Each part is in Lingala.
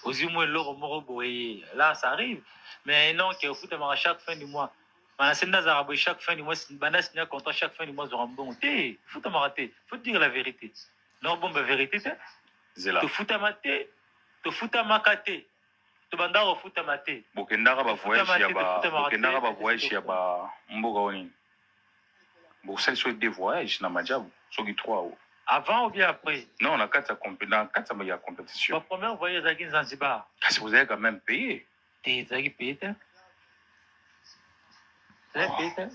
Ozwi mwa eloko moko boye, là ça arrive. Mais non ke ofutamaka chaque fin du mois. Manase nde azalaka boye chaque fin du mois, banda signa contrat chaque fin du mois azwaka mbongo te, ofutamaka te. Faut dire la vérité. Non bomba vérité te. Zela. Tofutama te, tofutamaka te. Tobanda kofutama te. Bokendaka ba voyage ya ba bokendaka ba voyage ya ba mboka oyo nini? Bosali soki deux voyages na Maajabu, soki trois ou. Avant ou bien après? Non, na kati ya na kati ya compétition. Ba première voyage ezalaki Zanzibar. Kasi bozalaki quand même payé. Te, ezalaki payé te. Ezalaki payé te.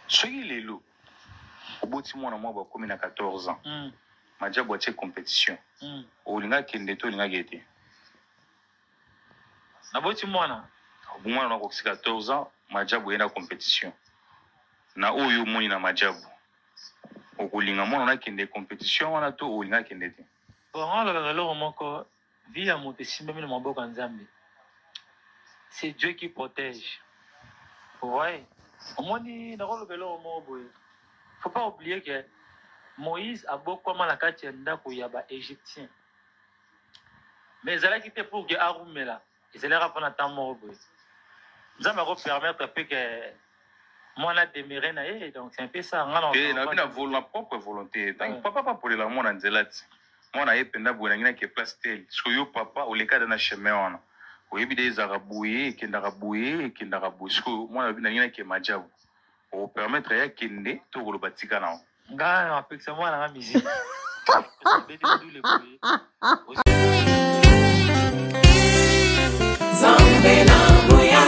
Soki lelo oboti mwana mwa bakomi na 14 ans. Maajabu atie compétition. Olinga kende to olinga kende te? Naboti mwana. Mwana nakokisi 14 ans, Maajabu ye na compétition. Na oyo omoni na Maajabu, okolinga mwana nakende compétition wana to olinga akende te? Bon, alobaka eloko moko, vie ya moto esimbami na maboko ya Nzambe. C'est Dieu qui protège. Vous voyez? Omoni nakoloba eloko moko boye. Faut pas oublier que Moïse abokwama na kati ya ndako ya ba Égyptiens. Mais ezalaki te pour que arumela, ezalaka mpona temps moko boye. Nzambe ako permettre pe que mwana demeurer na ye, donc c'est un peu ça. Nga na Eh, na bina vol na propre volonté. Tant que papa pa polela mwana nzela ti. Mwana ye penda boye nangi na ke place tel. So yo papa oleka na chemin wana. Oyebi de ezaka boye, ekendaka boye, ekendaka boye. So mwana bina nangi na ke Maajabu. O permettre ya kende to koloba tika na. Nga na pekisa mwana nga musique. Nzambe na nguya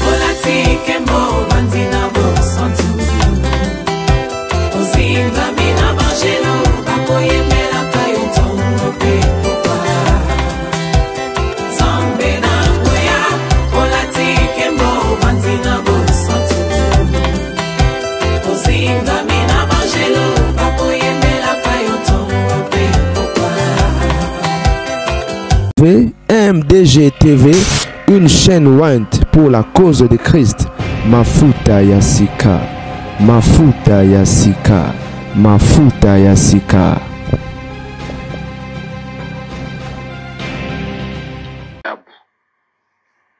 olati nkembo ovandi na bosantu ozingami na banjelu bakoyembelaka yo ntongo mpe pokwa. Nzambe na nguya olati nkembo ovandi na bosantu ozingami na banjelu bakoyembelaka yo ntongo mpe pokwa. MDG TV, une chaîne ointe pour la cause de Christ. Mafuta ya sika, mafuta ya sika, mafuta ya sika.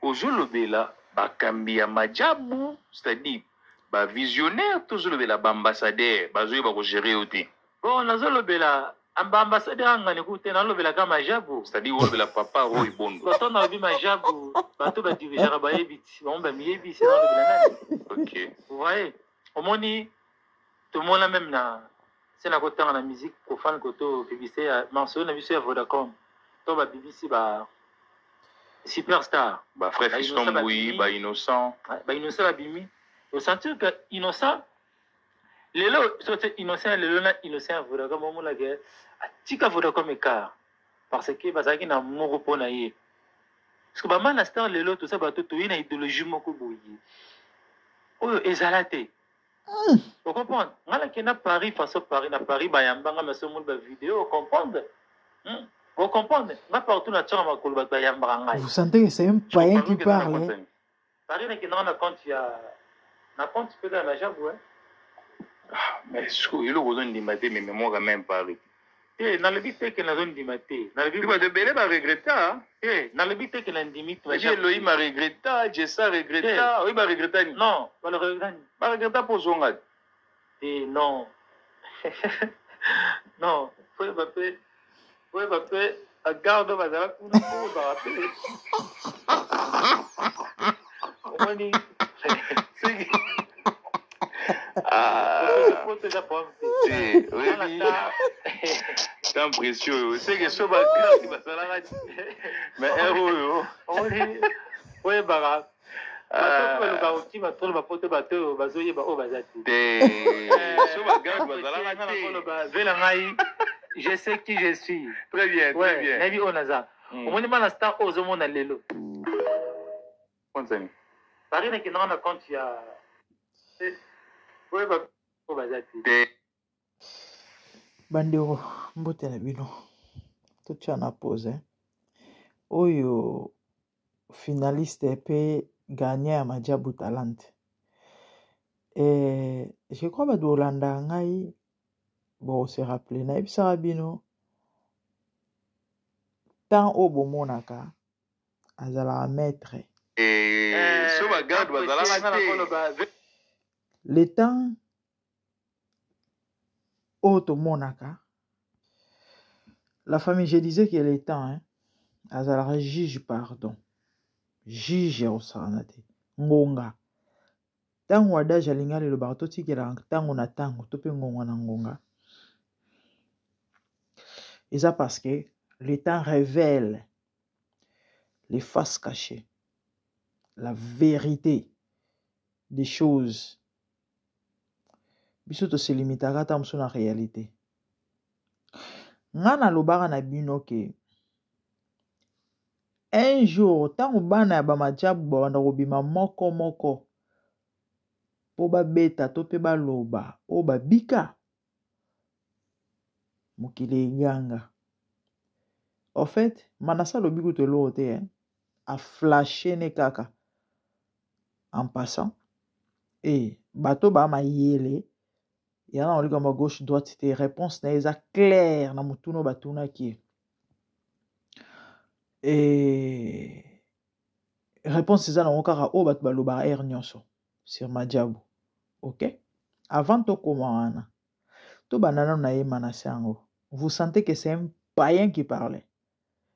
Ozolobela bakambi ya Maajabu, c'est-à-dire ba visionnaire, tozolobela ba ambassadeur, bazoyeba ko gérer yo te. Bon, nazolobela ba ambassadeur angani ku te, nalobela ka Maajabu. C'est-à-dire olobela papa Roy Bondo. Bato nalobi Maajabu, bato ba dirigeaka bayebi ti, bango ba miyebi, c'est nalobela nani. OK. Vous voyez, omoni tomona même na se na kotanga na musique profane koto publicité ya morceau na biso ya Vodacom. To ba BBC ba superstar. Ba frère Ba Fiston Innocent ba Mbouyi, bimi. ba Innocent. Ouais, ba Innocent ba bimi. Au sentir que Innocent lelo sote Innocent lelo na Innocent Vodacom omona ke atika Vodacom écart parce que bazalaki na moko mpo na ye. Parce que ba mana star lelo toza bato toyi na idéologie moko boye. Oyo ezala te. Vous comprenez? Nga na kenda Paris, façon Paris, na Paris bayamba nga maso moni ba vidéo, vous comprenez? Vous comprenez? Nga partout na tshanga makolo bato bayambaka ngai. Vous sentez que c'est un païen qui parle, hein? Paris na kenda na compte ya na compte pe na Maajabu, hein? Ah, mais siko eloko ozondima te, mais mémoire quand même Paris. Te, nalobi te ke nazondima te. Nalobi Bato ebele ba regretta. Te, nalobi te ke nandimi te. Ebi Elohim a regretta, Jessa regretta, oyi ba regretta ni? Non, ba regretta ni. Ba regretta po zonga. Te, non. Non, faut ba pe, faut ba pe, ba garde bazala kuna po ba pe. Omoni. Siki. Ah. Te, oyebi. Temps précieux, c'est que so ba garde basalaka ti. Mais heure oyo. Omoni, oyebaka. Bato baluka kokima tolo bapoto bato oyo bazoyeba oyo baza te. Te, so ba garde bazalaka te. Vela ngai, je sais qui je suis. Très bien, très Ouais, bien. nayebi oyo naza. Omoni bana star oyo ozomona lelo. Compte Paris nakendaka na compte ya oyeba oyo baza te. Te. Bandeko, mbote na bino. Totia na pause, hein. Oyo finaliste pe gagnant ya Maajabu Talent. Et je crois bato bolanda ngai, bon, se rappeler, nayebisaka bino Temps oyo bomonaka azalaka maître. Eh, so ba garde bazalaka te. Le temps oyo tomonaka la famille, je disais que le temps, hein, azalaka juge, pardon, juge ya kosakana te. Ngonga, ntango adage alingi alelobaka totikelaka ntango na ntango to mpe ngonga na ngonga, eza parce que le temps révèle les faces cachées, la vérité des choses. Biso toselimitaka ata mosusu na réalité. Nga nalobaka na bino ke un jour, ntango bana ya bamajabu babanda kobima moko moko mpo babeta to mpe baloba oyo babika, mokili eganga. En fait, Manasa alobi kutu eloko te, eh? Aflashe ne kaka en passant. E bato baa mayele yana na likambo ya gauche droite te. Réponse na ye eza claire na motuna oyo batunaki ye. E réponse eza nango kaka oyo bato balobaka heure nyonso sur Majabu. Ok, avant tokoma wana, tobanda nano na ye Manase yango. Vous sentez que c'est un païen qui parlait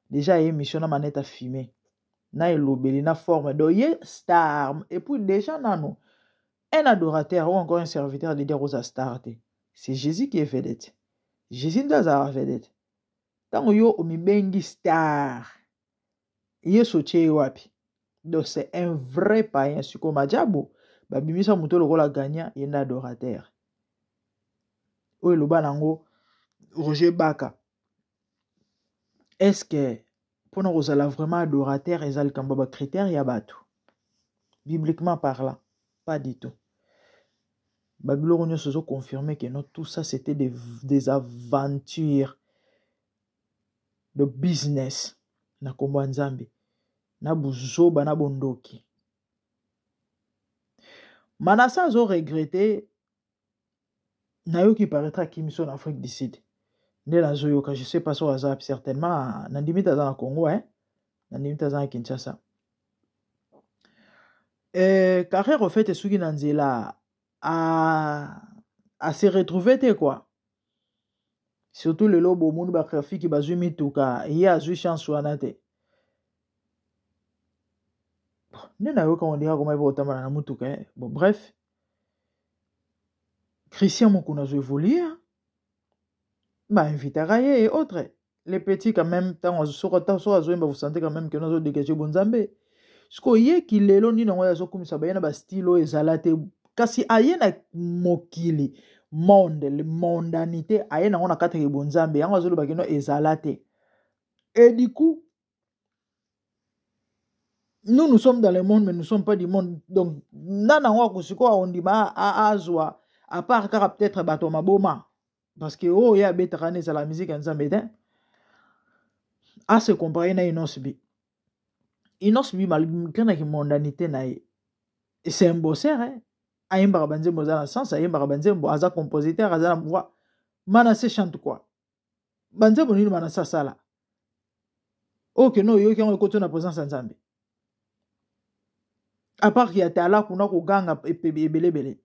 déjà. Ye émission na manette afime na elobeli na forme, donc ye star. Et puis déjà nano un adorateur ou encore un serviteur de dire oza star te. C'est Jésus qui est vedette. Jésus nde azalaka vedette. Ntango yo omibengi star, Yesu otie ye wapi? Donc c'est un vrai païen. Sikoyo Majabu babimisa moto lokola gagnant, ye nde adorateur oyo eloba nango Roger Baka. Est ce que mpona kozala vraiment adorateur eza likambo ya bacritère ya bato? Bibliquement parlant, pas du tout. Babiloko nyonso ezoconfirme que non, tout ça, c'était des aventures de business na nkombo ya Nzambe, na buzoba, na bondoki. Manasa azoregrete. Nayoki paraître akimi so na Afrique du Sud, nde nazoyoka. Je sais pas so aza, certainement nandimi te aza na Congo, hein? Nandimi te aza na Kinshasa. Carrière au fait esuki na nzela, a se retrouve te quoi. Surtout lelo bomoni bagrafiki bazwi mituka, ye azwi chance wana te. Nde nayoka ondira koma ye kotambola na mutuka, eh? Bon, bref, Christian Mokuna azo évoluer, bainvitaka ye et autres. Les petits quand même, ntango soki azoyemba, vous sentez quand même que nazo dégage bonzambe. Sikoyo ye kilelo nini yango oyo azokumisa baye na bastyle oyo ezala te, kasi aye na mokili monde, le mondanité, aye nango na kati ya bonzambe. Yango azoloba kino ezala te. Et du coup, nous, nous sommes dans le monde, mais nous sommes pas du monde. Donc nana yango akosikoyo akondima azwa à part kaka peut-être bato ya maboma, parce que oyo ye abetaka wana ezala musique ya Nzambe te. Ase compare na Innoss'B. Innoss'B, malgré na kimondanité na ye, c'est un bosseur, hein? Ayembaka banzembo eza na sens, ayembaka banzembo, aza compositeur, aza na voix. Manase chante quoi? Banzembo nini Manase asala oyo keno oyoki yango ekoti na présence ya Nzambe, à part ya tala kuna koganga ebelebele?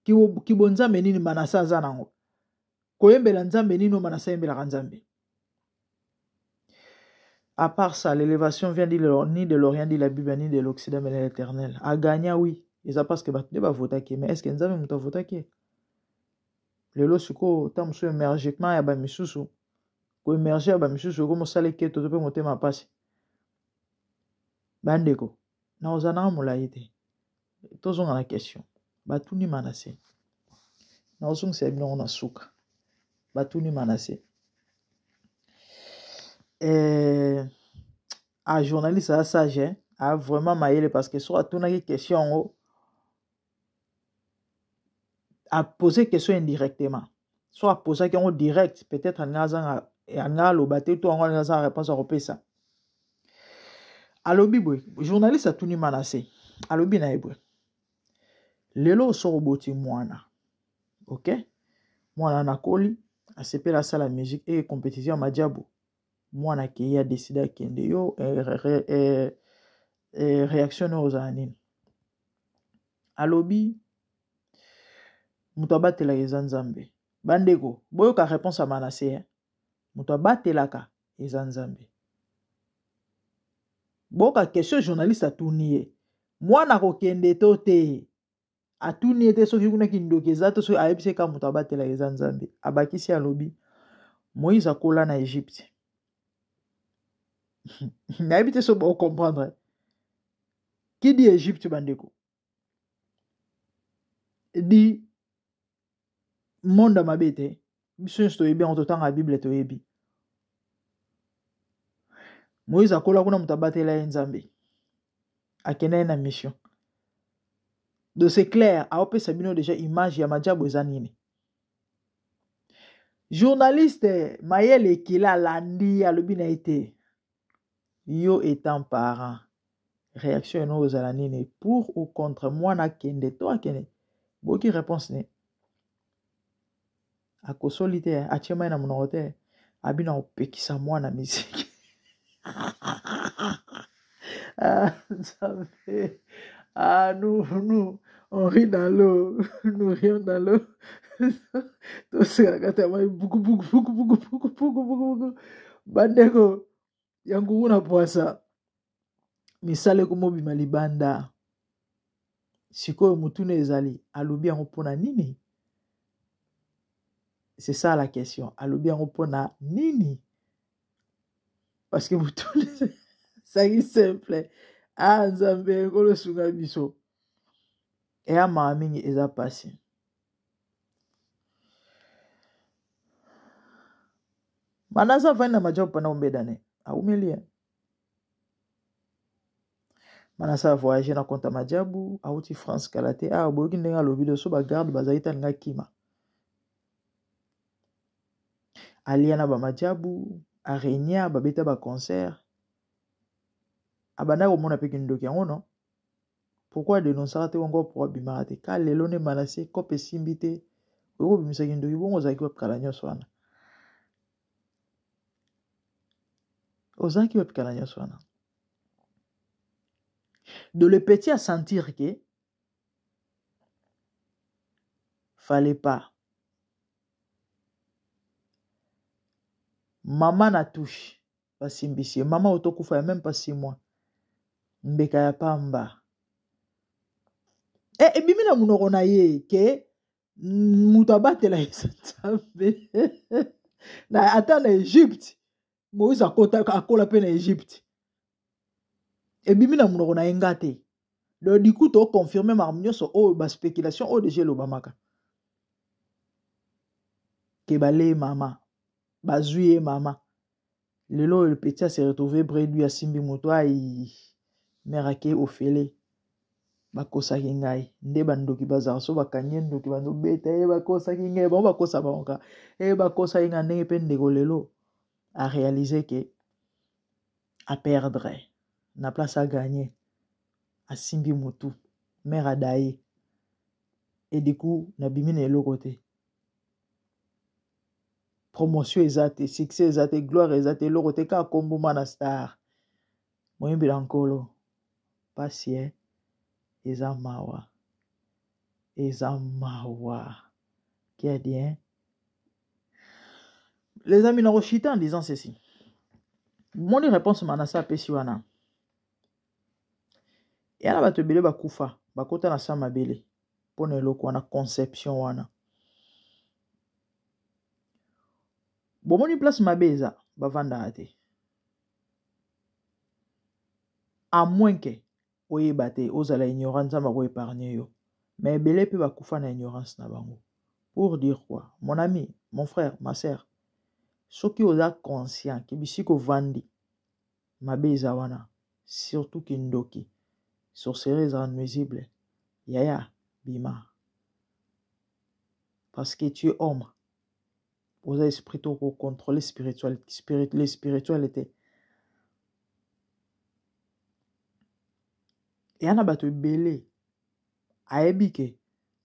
Kibonzambe nini Manase aza nango? Koyembela Nzambe nini oyo Manase ayembelaka Nzambe? À part ça, l'élévation vient ni de l'Orient, ni de la Bible, ni de l'Occident, mais de l'Éternel. A gagné, oui. Eza parce que bato nde bavotaki, mais est ce que Nzambe moto avotaki? Lelo sikoyo ntango mosusu émergement ya bamisusu, koémerge ya bamisusu ekomosala eketo to mpe motema mpasi. Bandeko, na ozala nanga molai te. Tozonga na question batuni Manase. Naozongisa bino yango na suka. Batuni Manase, ah, journaliste aza sage, hein? Ah, vraiment mayele, parce que so atunaki question yango, apose question indirectement. So aposaki yango direct, peut-être alingi azanga, alingi aloba te to yango alingi azanga réponse akopesa. Alobi boye, journaliste atuni Manase, alobi na ye boye: lelo soki oboti mwana, ok, mwana nakoli, asepela asala musique e compétition ya Majabu. Mwana akei, adeside akende. Yo eh, réaction no ozala nini? Alobi moto abatelaka eza Nzambe. Bandeko, boyoka réponse ya Manase, eh? Moto abatelaka eza Nzambe. Boyoka question journaliste atuni ye: mwana akokende to te? Atuni ye te soki kuna kindoki eza to soki ayebisi ka moto abatelaka eza Nzambe. Abakisi, alobi Moïse akola na Egypte. Nayebi te so bocomprendre. Qui dit Egypte, bandeko, dit monde ya mabe te. Biso nyonso toyebi yango, totanga Bible, toyebi Moïse akola kuna, moto abatela ye Nzambe, akenda ye na mission. Donc c'est clair, aopesa bino déjà image ya majabu eza nini. Journaliste mayele ekila alandi, alobi na ye te: yo étant parent, réaction eno ozala nini, pour ou contre mwana akende to akende? Boki réponse ne akosoli te, atie mai na monoko te, abi na kopekisa mwana miziki. Ah, Nzambe. Ah, nous, nous, on rit dans l'eau. Nous rions dans l'eau. Toseka kati ya mai buku buku buku buku buku buku buku buku. Bandeko, ya nkuku na pwasa, misala ekomobima libanda. Sikoyo motuna ezali: alobi yango mpona nini? C'est ça la question. Alobi yango mpona nini? Parce que motuna ezalaki simple. Ah, Nzambe, Nkolo sunga biso. Eya mawa mingi, eza pasi. Manase avandi na majabu pendant combien d'années? Aumeli ye. Manase avoyage na compte ya majabu, auti France kala te. Awa boyoki ndenge alobi do so bagarde bazali te, alinga kima. Alia na bamajabu, arenia, babeta baconcert, abandaki komona mpe kindoki yango. Non, pourquoi adénonçaka te wango? Pourquoi abimaka te? Ka lelo nde Manase kope esimbi te, oyoki kobimisa kindoki. Bongo ozalaki wapi kala nyonso wana? Ozalaki wapi kala nyonso wana? De le petit à sentir que fallait pas. Mama na touche, basimbisi ye mama otokufa ya même pas 6 mois, mbeka ya pamba. Ebimi na monoko na ye ke moto abatela ye Nzambe. Na ata na Egypte, Moïse akota, akola mpe na Egypte. Ebimi na monoko na ye, nga te. Donc du coup toconfirme makambo nyonso oyo, baspéculation oyo déjà elobamaka ke balei mama, bazwi ye mama. Lelo oyo le petit ase retrouve bredui, asimbi moto ai mare ake ofele. Bakosaki ngai nde bandoki bazala so bakangi ye ndoki, bazobeta ye. Bakosaki ngai, bango bakosa bango kaka e bakosaki ngai ndenge mpe ndeko lelo aréalise ke aperdre na place aganye, asimbi motu mare adaye e du coup nabimi na eloko te, promotion eza te, succès eza te, gloire eza te, eloko te, kaka kombo mana star, moyembela Nkolo. Pasi e eza mawa, eza mawa. Qui a dit, hein? Les amis, nakoshita en disant ceci: moni réponse Manasa apesi wana, eya na bato ebele bakufa, bakota na sa mabele mpona eloko wana, conception wana. Bomoni place mabe eza, bavandaka te, à moins ke oyeba te, ozala ignorant, Nzambe akoépargne yo. Mais ebele mpe bakufa na ignorance na bango. Pour dire quoi, mon ami, mon frère, ma sœur? Soki oza conscient ke bisika ovandi mabe eza wana, surtout kindoki, sorcellerie ezala nuisible, yaya, bima, parce que tu es homme, oza esprit to kocontrôle spirituel, spirit, le spiritualité. Eya na bato ebele ayebi ke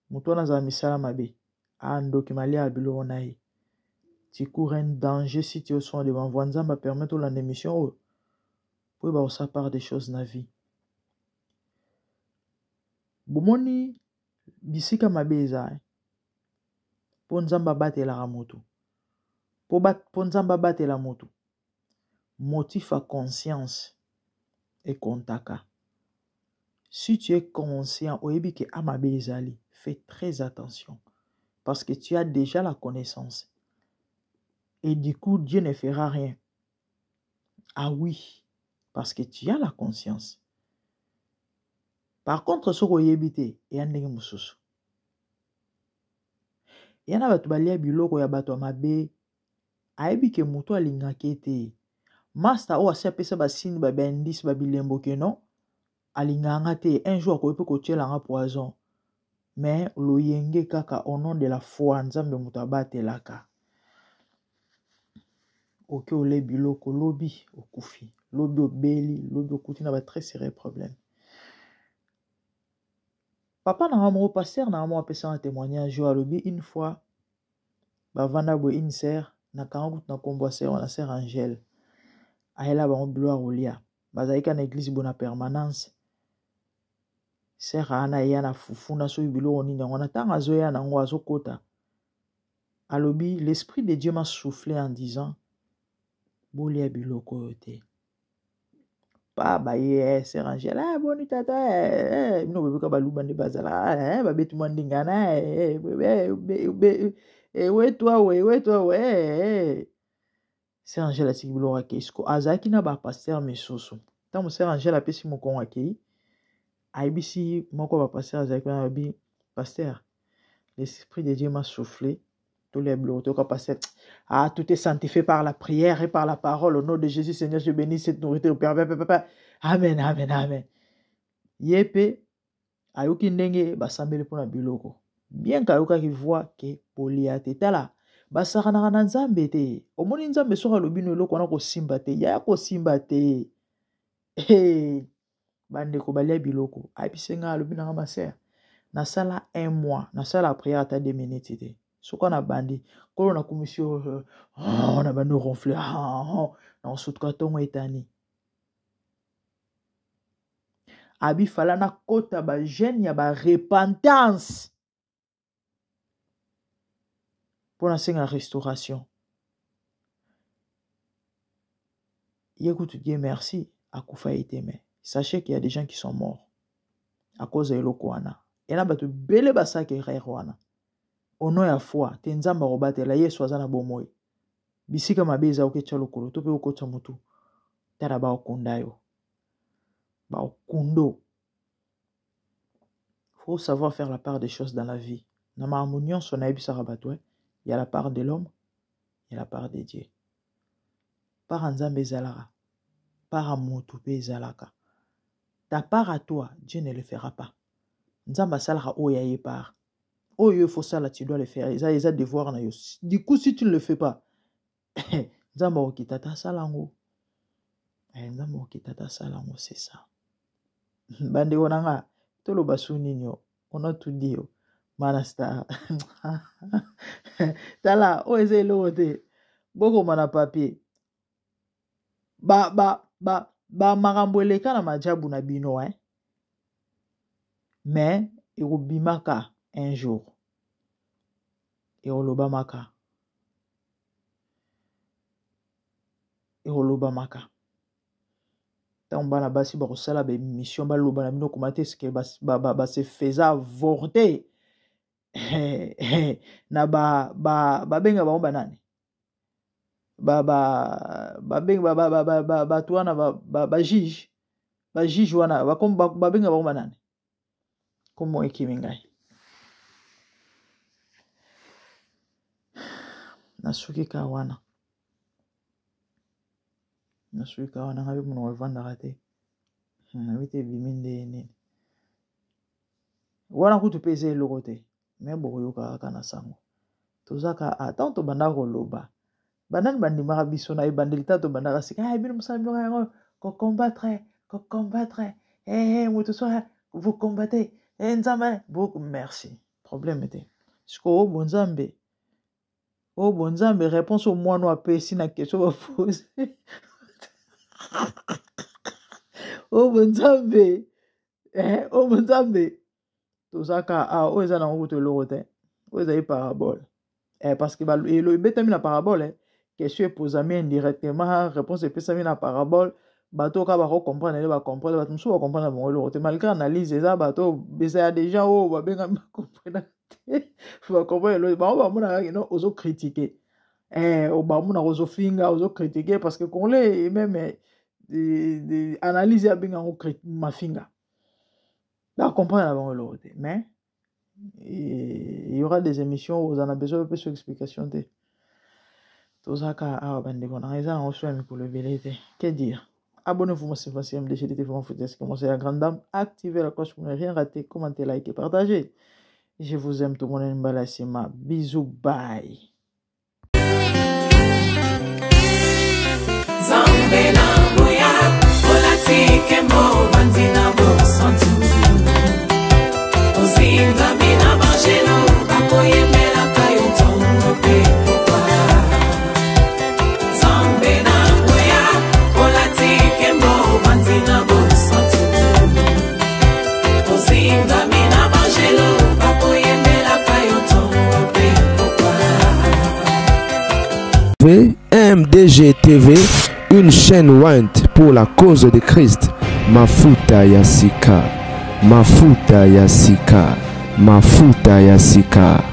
moto wana azala misala mabe, andoki, malia ya biloko na ye. Tu cours un danger si tu es au soin de ma voix. Nzambe permettre olanda émission oyo po oyeba kosala part des choses na vie. Bomoni bisika mabe eza eh? Mpo Nzambe abatelaka moto, mpo Nzambe abatela moto, motif ya conscience ekontaka. Si tu es conscient, oyebi ke a mabe ezali, fais très attention parce que tu as déjà la connaissance et du coup Dieu ne fera rien. Ah oui, parce que tu as la conscience. Par contre soki oyebi te, eya ndenge mosusu. Eya na bato balia biloko ya bato ya mabe, ayebi ke moto alingaka ye te. Master oyo asi apesa ba signe, ba indice, ba bilembo ke non, alingaka nga te, un jour akoki pe kotiela nga poison. Mais loyenge kaka au nom de la foi, Nzambe moto abatelaka. Oke ole biloko, lobi okufi, lobi obeli, lobi okuti na ba très sérieux problème. Papa na nga moko, pasteur na nga moko apesa nga témoignage oyo, alobi une fois bavanda boye une sœur, nakanga kutu na kombo ya sœur wana, sœur Angèle, ayela bango biloko ya kolia, bazalaki kaka na église boye na permanence. Sœur wana eya na fufu na soki biloko nini yango wana, ntango azoya nango azokota, alobi l'esprit de Dieu m'a soufflé en disant bolia biloko oyo te. Pa baye, eh, sœur Angèle, eh, boni tata, eh, eh, bino boyoka baluba nde bazala, eh, babeti mwa ndingana, eh, eh, eh, eh, eh, wetwa we, wetwa we, eh, eh. Sœur Angèle atiki biloko akei. Siko azalaki na ba pasteur misusu. Ntango sœur Angèle apesi mokongo akei, ayebisi moko ba pasteur azalaki wana, alobi pasteur, l'esprit de Dieu m'a soufflé tolia biloko toyoka pasteur, ah, tout est sanctifié par la prière et par la parole, au nom de Jésus Seigneur je bénis cette nourriture, père, père, père, père. Amen, amen, amen. Ye pe ayoki ndenge basambeli mpona biloko, bien que ayokaki voix ke bolia te. Tala, basakanaka na Nzambe te. Omoni Nzambe soki alobi no eloko wana kosimba te, yaya kosimba te. Hey, bandeko balia biloko. Ayebisi nga, alobi nanga ma sœur, nasala un mois, nasala prière ata 2 minutes te. Soki na bandi, kolo nakumisi yo, oh, na bandi ronfler, oh, oh, na osutuka tongo etani. Abi fala na kota ba jeune ya ba repentance mpo nasenga restauration. Ye kutu Dieu merci akufa ye te, mais sachez qu'il y a des gens qui sont morts à cause ya eloko wana. Ena bato ebele basalaka erreur wana au nom ya foi te. Nzambe akobatela, Yesu aza na bomoi. Bisika mabe eza, oketya lokolo to mpe okotya motu, tala baokunda yo, baokundo. Faut savoir faire la part des choses dans la vie. Na makambo nyonso nayebisaka bato, eh, ya la part de l'homme, ya la part de Dieu. Part ya Nzambe ezalaka, part ya motu mpe ezalaka. Ta part à toi, Dieu ne le fera pas. Nzambe asalaka oyo ya ye part. Oyo il faut sala, tu dois le faire. Eza, eza devoir na yo. Du coup, si tu ne le fais pas, Nzambe akokita ta asala yango. Eh, Nzambe akokita ta asala yango, c'est ça. Bandeko na nga, toloba su nini yo? On a tout dit yo. Mana star. Tala, oyo eza eloko te. Bokoma na papier. Ba, ba, ba, ba makambo eleka na majabu na bino, eh? Mais ekobimaka un jour. Ekolobamaka. Ekolobamaka. Ntango bana basi bakosala ba émission, baloba na bino koma te eske ba se faisait avorter na ba, ba, babenga bango banani? Ba, ba, babenga, ba, ba, ba, ba, bato wana, ba, ba, ba juge, ba juge wana, babenga bango banani? Kombo ekimi ngai. Nasuki ka wana. Nasuki ka wana, ngai monoko evandaka te. Nayebi te ebimi nde nini. Wana kutu mpe eza eloko te. Me bokoyoka kaka na sango. Tozaka ata tobandaka koloba. Banani bandimaka biso na ebandeli ta tobandaka sika, ah, bino mosala bino yango ko combattre, ko combattre. Eh, eh, moto so vous combattez. Eh, Nzambe, beaucoup merci. Problème te. Sikoyo bonzambe. Oh bon Nzambe, réponse au mwana oyo apesi na question bapose. Oh bon Nzambe, eh, oh bon Nzambe. Toza ka ah, oyo eza nango kutu eloko te. Oyo ezali parabole. Eh, parce que elo ebetami na parabole, eh. Question epozami indirectement, réponse epesami na parabole. Bato kaka bako comprendre nde ba comprendre, bato mosusu ba comprendre bango eloko te. Malgré analyse eza bato eza ya des gens oyo babengami ba comprendre te. Ba comprendre eloko bango bamonaka ke non ozo critiquer. Eh, bamonaka ozo finga, ozo critiquer parce que congolais même eh, analyse ya benga yango mafinga. Ba comprendre na bango eloko te, mais il y aura des émissions où oza na besoin bapesa explication te. Tozaka awa bandeko na ngai, eza nango so ya mikolo ebele te. Que dire? Abonnez-vous massivement sur MDG TV, vous foutez commencez la grande dame, activez la cloche pour ne rien rater, commentez, likez, partagez. Je vous aime tout le monde, mbala sima. Bisous, bye. Nzambe na nguya olati nkembo ovandi na bosantu ozingami na banjelu bakoyembelaka yo ntongo mpe pokwa. Nzambe na nguya olati nkembo ovandi na bosantu ozingami na banjelu bakoyembelaka yo ntongo mpe pokwa. MDG TV, une chaîne ointe pour la cause de Christ. Mafuta ya sika, Mafuta ya sika, Mafuta ya sika.